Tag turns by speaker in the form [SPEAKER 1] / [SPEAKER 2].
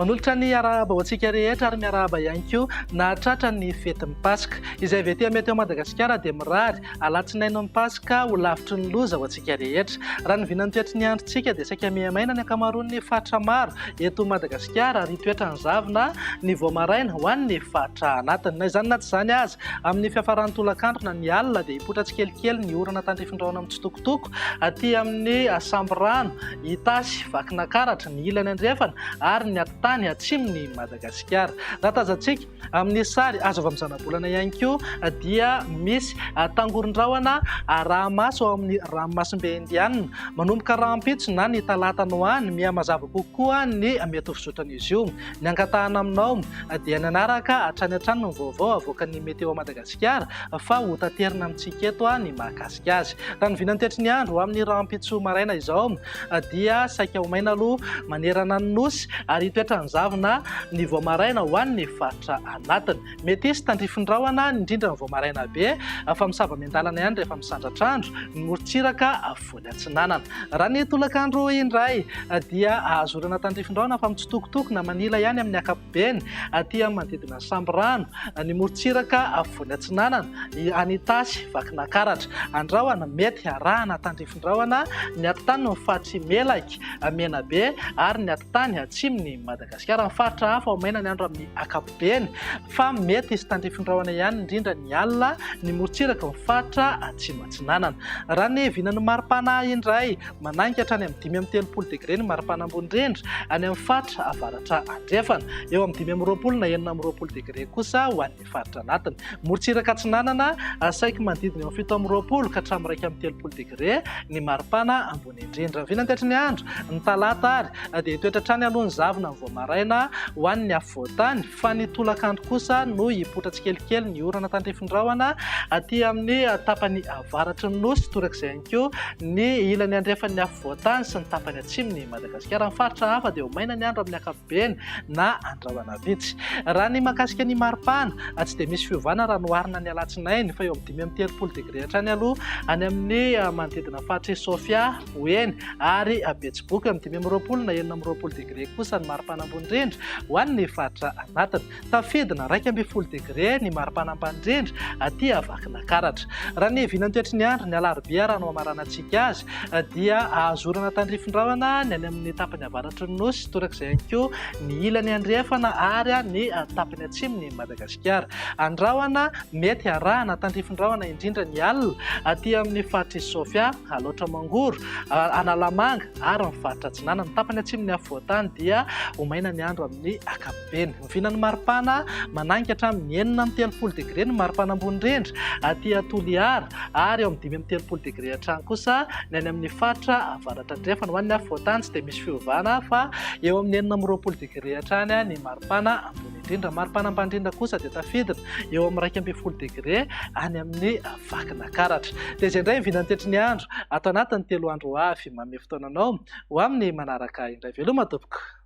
[SPEAKER 1] Manolotra ny arahaba ho antsika rehetra ary miarahaba ihany koa nahatratra ny fetin'ny Paska. Izay avy aty amin'ny teo Madagasikara dia mirary alatsinain'ny Paska ho lavitry ny loza ho antsika rehetra. Raha ny vinan'ny toetry ny androntsika dia saika mihamaina ny ankamaroan'ny faritra maro eto Madagasikara ary hitoetra ny zavona ny vao maraina ho an'ny faritra anatiny. Na izany na tsy izany aza, amin'ny fiafaran'ny tolakandro na ny alina dia hipoitra tsikelikely ny orana tandrifin-drahona mitsitokotoko aty amin'ny Sambirano, Itasy, Vakinakaratra, ny ilany andrefana ary ny atitany atsimon'i Madagasikara. Raha tazantsika amin'ny sary azo avy amin'ny zanabolana ihany koa dia misy tangoron-drahona araha-maso ao amin'ny ranomasimbe Indianina. Manomboka rahampitso na ny talata no any, miha-mazava kokoa ny mety ho fizotran'izy io. Ny angatahana aminao dia ny hanaraka hatrany hatrany ny vaovao avoakan'ny Météo Madagasikara fa ho taterina amintsika eto ny mahakasika azy. Raha ny vinan'ny ny andro amin'ny rahampitso maraina izao dia saika ho maina aloha manerana ny Nosy ary hitoetra ny zavona ny vao maraina ho an'ny faritra anatiny. Mety hisy tandrifin-drahona indrindra ny vao maraina be fa misava miandalana ihany rehefa misandratr'andro ny morontsiraka afovoany atsinanana. Raha ny tolakandro indray dia azo orana tandrifin-drahona fa mitsitokotoko na manila ihany amin'ny ankapobeny aty amin'ny manodidina ny Sambirano, ny morontsiraka afovoany atsinanana, any Itasy, Vakinakaratra. Andrahona mety arahana tandrifin-drahona ny atitany ny faritry Melaky, Menabe ary ny atitany atsimon'i Madagasikara. Ny faritra hafa ho maina ny andro amin'ny ankapobeny fa mety hisy tandrifin-drahona ihany indrindra ny alina ny morontsiraky ny faritra atsimo atsinanana. Raha ny vinan'ny maripana indray, manainga hatrany amin'ny 35 degre ny maripana ambony indrindra any amin'ny faritra avaratra andrefana. Eo amin'ny 25 na 26 degre kosa ho an'ny faritra anatiny. Morontsiraka atsinanana, saiky manodidina eo amin'ny 27 ka hatramin'ny 31 degre ny maripana ambony indrindra. Vinantetry ny andro, ny talata ary dia hitoetra hatrany aloha ny zavona ny vao maraina ho an'ny afovoan-tany fa ny tolakandro kosa no hipoitra tsikelikely ny orana tandrifin-drahona aty amin'ny tapany avaratry ny Nosy, torak'izay ihany koa ny ilany andrefan'ny afovoan-tany sy ny tapany atsimon'i Madagasikara. Ny faritra hafa dia ho maina ny andro amin'ny ankapobeny na andrahona vitsy. Raha ny mahakasika ny maripana, tsy dia misy fiovana raha noharina ny alatsinainy fa eo amin'ny 35 degre hatrany aloha any amin'ny manodidina faritr'i Sofia, Boeny ary Betsiboka. Eo amin'ny 25 na 26 degre kosa ny maripana ambony indrindra ho an'ny faritra anatiny. Tafidina 11 degre ny maripana ambany indrindra aty Vakinakaratra. Raha ny vinantoetry ny andro, ny alarobia raha no hamaranantsika azy dia azo orana tandrifin-drahona ny any amin'ny tapany avaratry ny Nosy, torak'izay ihany koa ny ilany andrefana ary ny tapany atsimon'i Madagasikara. Andrahona mety arahana tandrifin-drahona indrindra ny alina aty amin'ny faritr'i Sofia, Alaotra Mangoro, Analamanga ary ny faritra atsinanana. Ny tapany atsimon'ny afovoan-tany dia ho maina ny andro amin'ny ankapobeny. Ny vinan'ny maripana manainga hatramin'ny 36 degre ny maripana ambony indrindra aty Toliara ary eo amin'ny 35 degre hatrany kosa ny any amin'ny faritra avaratra andrefana. Ho an'ny afovoan-tany tsy dia misy fiovana fa eo amin'ny 26 degre hatrany ny maripana ambony indrindra. Maripana ambany indrindra kosa dia tafidina eo amin'ny 11 degre any amin'ny Vakinakaratra. Dia izay indray ny vinantetry ny andro ato anatin'ny 3 andro ho avy. Manome fotoana anao ho amin'ny manaraka indray. Veloma tompoko.